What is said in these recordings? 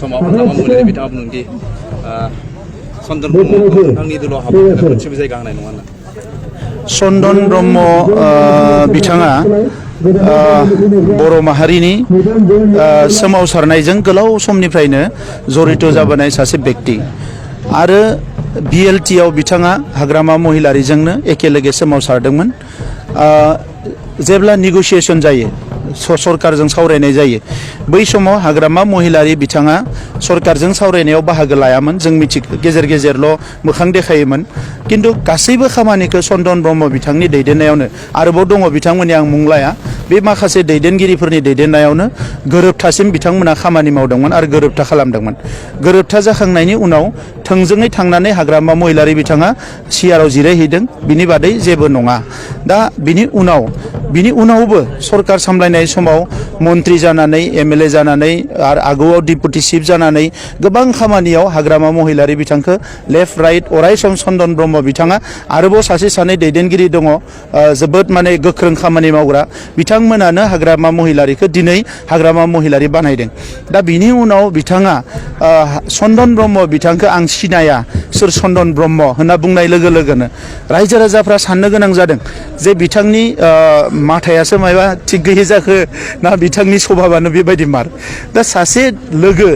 समाव हाग्रामा महिलारि बिथाङा बुंदोंदि चन्दन ब्रह्मखौ नोंथांनि दलाव हाबनो मोनसेबो जायगा होनाय नङा होनना। चन्दन ब्रह्म बिथाङा बर' माहारिनि सोमावसारनायजों गोलाव समनिफ्रायनो जड़ित जाबोनाय सासे व्यक्ति आरो BLT आव बिथाङा हाग्रामा महिलारिजोंनो एखेलगे सोमावसारदोंमोन। जेब्ला निगोसिएशन जायो सरकारजों सावरायनाय जायो बै समाव हाग्रामा महिलारि बिथाङा सरकारजों सावरायनायाव बाहागो लायामोन। जों मिथिगौ गेजेर गेजेरल' मोखां देखायोमोन किन्तु गासैबो खामानिखौ चन्दन ब्रह्म बिथांनि दैदेननायावनो आरोबाव दङ बिथांमोननि आं मुं लाया बे माखासे दैदेनगिरिफोरनि दैदेननायावनो गोरोबथासिम बिथांमोना खामानि मावदोंमोन आरो गोरोबथा खालामदोंमन। गोरोबथा जाखांनायनि उनाव थोंजोङै थांनानै हाग्रामा महिलारि बिथाङा सिआरआव जिरायहैदों बिनि बादै जेबो नङा। दा बिनि उनावबो सरकार सामलायनाय समाव मन्त्रि जानानै MLA जानानै आरो आगोआव डिपुटि चिफ जानानै गोबां खामानियाव हाग्रामा महिलारि बिथांखौ लेफ्ट राइट अराय सम चन्दन ब्रह्म बिथाङा आरोबाव सासे सानै दैदेनगिरि दङ जोबोद माने गोख्रों खामानि मावग्रा बिथांमोनानो हाग्रामा महिलारिखौ दिनै हाग्रामा महिलारि बानायदों। दा बिनि उनाव बिथाङा चन्दन ब्रह्म बिथांखौ आं सिनाया सोर चन्दन ब्रह्म होनना बुंनाय लोगो लोगोनो रायजो राजाफ्रा साननो गोनां जादों जे बिथांनि माथायासो मायबा थिग गैयै जाखो ना बिथांनि स्वभाबानो बेबायदि मार। दा सासे लोगो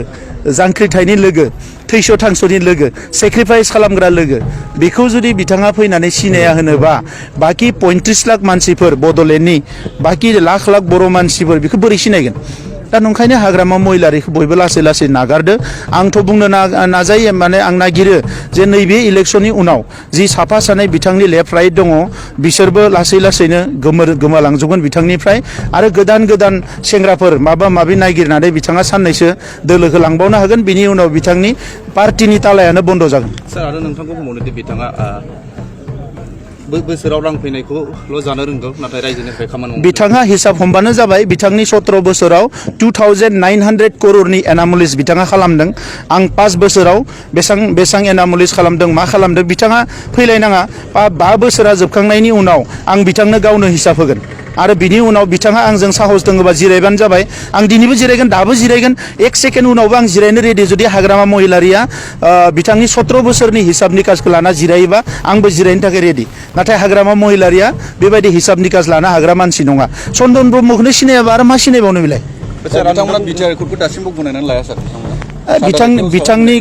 जांख्रिथायनि लोगो थैस' थांस'नि लोगो सेक्रिफाइस खालामग्रा लोगो बेखौ जुदि बिथाङा फैनानै सिनाया होनोबा बाखि 35 लाख मानसिफोर बड'लेण्डनि बाखि लाख लाख बर' मानसिफोर बेखौ बोरै सिनायगोन। दा नंखायनो हाग्रामा महिलारिखौ बयबो लासै लासै नागारदो। आंथ' बुंनो नाजायो माने आं नागिरो जे नैबे इलेक्शननि उनाव जि साफा सानै बिथांनि लेफ्ट राइट दङ बिसोरबो लासै लासैनो गोमालांजोबगोन बिथांनिफ्राय आरो गोदान गोदान सेंग्राफोर माबा माबि नागिरनानै बिथाङा साननैसो दोलोखौ लांबावनो हागोन। बिनि उनाव बिथांनि पार्टिनि तालायानो बन्द जागोन। सार आरो नोंथांखौ बुंबावनोदि बिथाङा बोसोराव रां फैनायखौल' जानो रोंगौ नाथाय रायजोनिफ्राय खामानि मावनो बिथाङा हिसाब हमबानो जाबाय बिथांनि 17 बोसोराव 2900 करोड़नि एनामलिस बिथाङा खालामदों। आं 5 बोसोराव बेसां एनामलिस खालामदों मा खालामदों बिथाङा फैलायनाङा 5 बोसोरा जोबखांनायनि उनाव आं बिथांनो गावनो हिसाब होगोन आरो बिनि उनाव बिथाङा आंजों साहस दङबा जिरायबानो जाबाय। आं दिनैबो जिरायगोन दाबो जिरायगोन 1 सेकेन्ड उनावबो आं जिरायनो रेडि जुदि हाग्रामा महिलारिया बिथांनि 17 बोसोरनि हिसाब निकासखौ लाना जिरायोबा आंबो जिरायनो थाखाय रेडि। नाथाय हाग्रामा महिलारिया बेबायदि हिसाब निकास लानो हाग्रा मानसि नङा। चन्दन ब्रह्मखौनो सिनायाबा आरो मा सिनायबावनो बिलाय। बिथांमोना बिटिआरखौ दासिमबो गनायनानै लाया सार। बिथांनि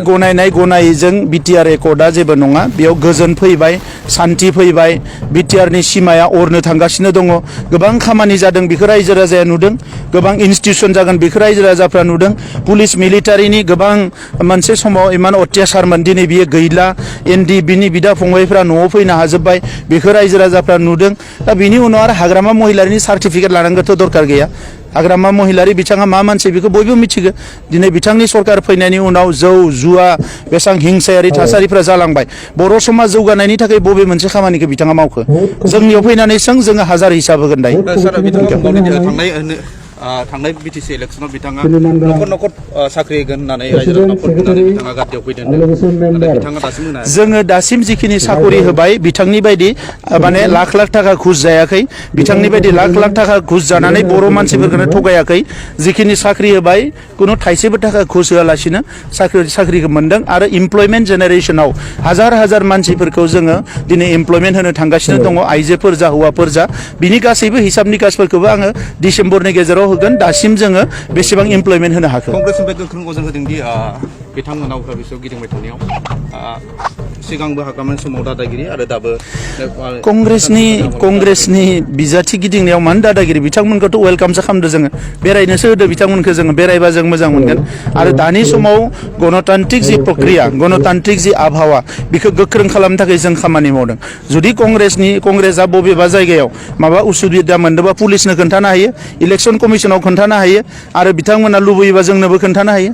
गनायजों बिटिआर एकर्डआ जेबो नङा। बेयाव गोजोन फैबाय सान्थि फैबाय बिटिआरनि सिमाया अरनो थांगासिनो दङ। गोबां खामानि जादों बेखौ रायजो राजाया नुदों। गोबां इन्स्टिटिउसन जागोन बेखौ रायजो राजाफ्रा नुदों। पुलिस मिलिटारिनि गोबां मोनसे समाव इमान अत्याचारमोन दिनै बियो गैला। बिनि बिदा फंबायफ्रा न'आव फैनो हाजोब्बाय बेखौ रायजो राजाफ्रा नुदों। दा बिनि उनाव आरो हाग्रामा महिलारिनि सार्टिफिकेट लानांगौथ' दरकार गैया। हाग्रामा महिलारि बिथाङा मा मानसि बेखौ बयबो मिथिगौ। दिनै बिथांनि सरकार फैनायनि उनाव जौ जुवा बेसां हिंसायारि थासारिफ्रा जालांबाय। बर' समाज जौगानायनि थाखाय बबे मोनसे खामानिखौ बिथाङा मावखो जोंनियाव फैनानै जोङो हाजार हिसाब होगोन दायो। थांनाय बिटिसि इलेक्सनाव बिथाङा न'खर न'खर साख्रि होगोन होननानै रायजो राजाफोर होननानै बिथाङा गादियाव फैदों। बिथाङा दासिम होनो हायाखै। जोङो दासिम जिखिनि साकरि होबाय बिथांनि बायदि माने लाख लाख थाखा घुस जायाखै। बिथांनि बायदि लाख लाख थाखा घुस जानानै बर' मानसिफोरखौनो थगायाखै। जिखिनि साख्रि होबाय कुनु थाइसेबो थाखा घुस होआलासिनो साख्रिखौ मोनदों आरो इमप्लयमेन्ट जेनेरेशनाव हाजार हाजार मानसिफोरखौ जोङो दिनै इमप्लयमेन्ट होनो थांगासिनो दङ आइजोफोर जा हौवाफोर जा। बिनि गासैबो हिसाब निकासफोरखौबो आङो डिसेम्बरनि गेजेराव होगोन। दासिम जोङो बेसेबां इमप्लयमेन्ट होनो हाखो। कंग्रेसनिफ्राय गोख्रों अजन होदोंदि बिथांमोना उफ्रा बिसोर गिदिंबाय थानायाव सिगांबो हाग्रामानि समाव दादागिरि आरो दाबो कंग्रेसनि बिजाथि गिदिंनायाव मानो दादागिरि बिथांमोनखौथ' वेलकामसो खालामदों जोङो बेरायनोसो होदो बिथांमोनखौ जोङो बेरायबा जों मोजां मोनगोन। आरो दानि समाव गणतान्त्रिक जि प्रक्रिया गणतान्त्रिक जि आबहावा बेखौ गोख्रों खालामनो थाखाय जों खामानि मावदों। जुदि कंग्रेसआ बबेबा जायगायाव माबा उसुबिदा मोनदोंबा पुलिसनो खोन्थानो हायो इलेक्सन कमिसनाव खोन्थानो हायो आरो बिथांमोना लुबैयोबा जोंनोबो खोन्थानो हायो।